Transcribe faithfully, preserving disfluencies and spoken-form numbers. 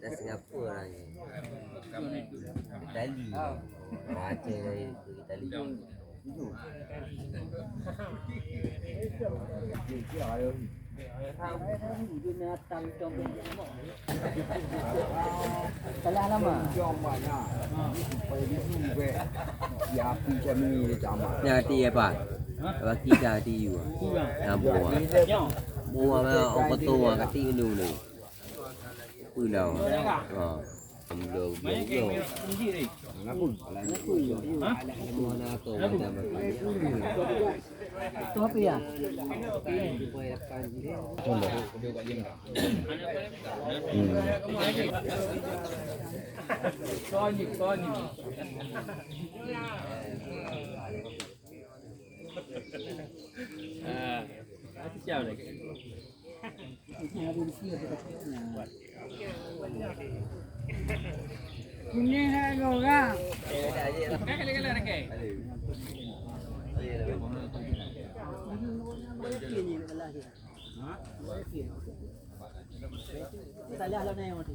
Dari Singapura lagi. Itali. Aceh dari Itali. Salah nama. Nyan hati apa? Bagi ka hati you. Nah, buah. Buah mah orang kotor, kati dulu ni. Apa dah? Ha. Belum, belum, belum. Itu apa ya? Hmm. Ah, siapa lagi? Ini hai orang. Salah lah ni.